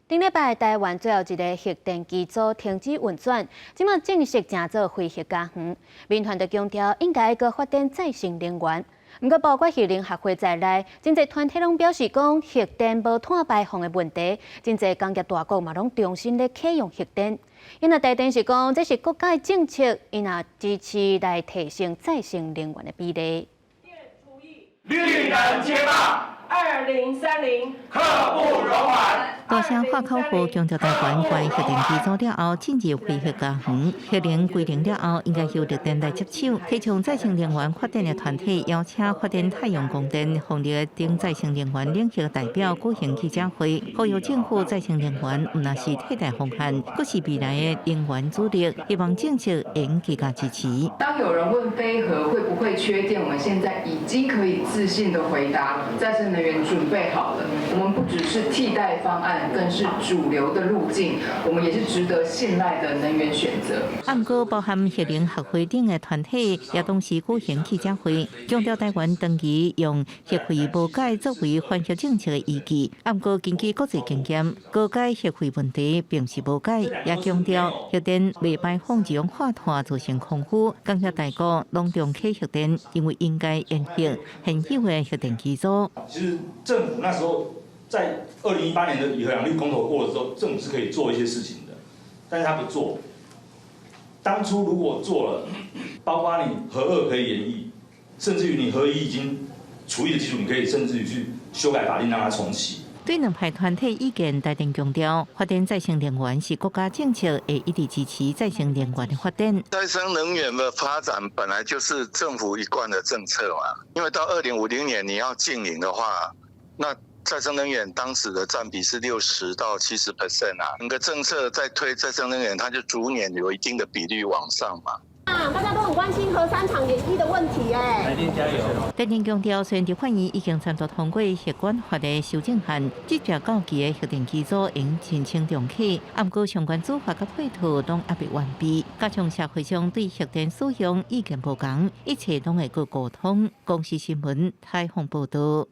頂禮拜台灣最後一个核電機組停止運轉，這馬正式成做非核家園。民團就強調應該閣發展再生能源。毋過包括核能學會在內，真濟團體攏表示講核電無碳排放的問題，真濟工業大國嘛攏重新咧啟用核電。𪜶若台電是講這是國家的政策，𪜶也支持來提升再生能源的比例。綠能街霸，2030，刻不容緩。大聲喊口號，強調台灣關核電機組了後進入非核家園，核能歸零了後，應該由綠電來接手。提倡再生能源發展的團體邀請發展太陽光電、風力等再生能源領域代表舉行記者會，呼籲政府再生能源毋但是替代方案，閣是未來的能源主力，希望政策會加支持。當有人問非核會不會缺電，我們現在已經可以自信的回答，再生能源準備好了。我們不只是替代方案，更是主流的路徑，我們也是值得信賴的能源選擇。毋過包含核能學會等的團體也同時舉行記者會，強調台灣長期用核廢無解作為反核政策的依據。毋過根據國際經驗，高解核廢問題並是無解，也強調核電袂排放二氧化碳造成空污，工業大國攏重啟核電，因為應該延續現有的核電機組。其實政府那時候在2018年的以核養綠公投過了之後，政府是可以做一些事情的，但是他不做。當初如果做了，包括你核二可以延役，甚至於你核一已經除役的技術，你可以甚至於去修改法令讓它重啟。對兩派團體意見，台電強調，發展再生能源是國家政策，會一直支持再生能源的發展。再生能源的發展本來就是政府一貫的政策嘛，因為到2050年你要淨零的話，那再生能源當時的佔比是60到70% 啊，整個政策在推再生能源，它就逐年有一定的比率往上嘛。啊，大家都很關心核三廠延役的問題，哎。台電加油！台電強調，雖然立法院已經三讀通過核管法的修正案，執照到期的核電機組應申請重啟，毋過相關做法佮配套攏猶未完備，加上社會上對核電使用意見無仝，一切攏會閣溝通。公視新聞台風報道。